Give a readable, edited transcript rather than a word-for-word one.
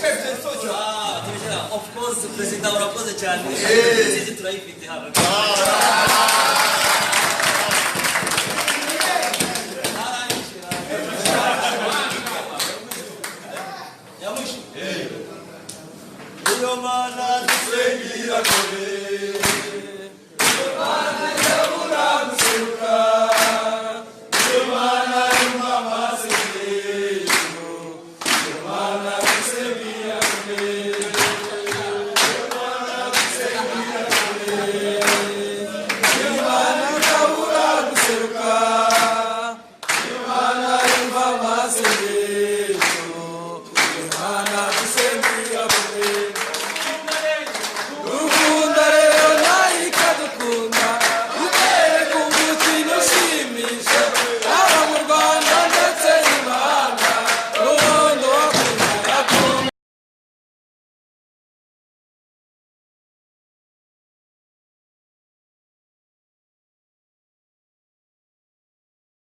Ah, tubishyira. Of course, perezida, urakoze cyane. Intsinzi turayifite hano. Narangije. Ya mwisho. Iyo Mana dusengira kure, iyo Mana yabura guseruka, iyo Mana yumva amasengesho, iyo Mana dusengira kure, iyo Mana dusengira kure,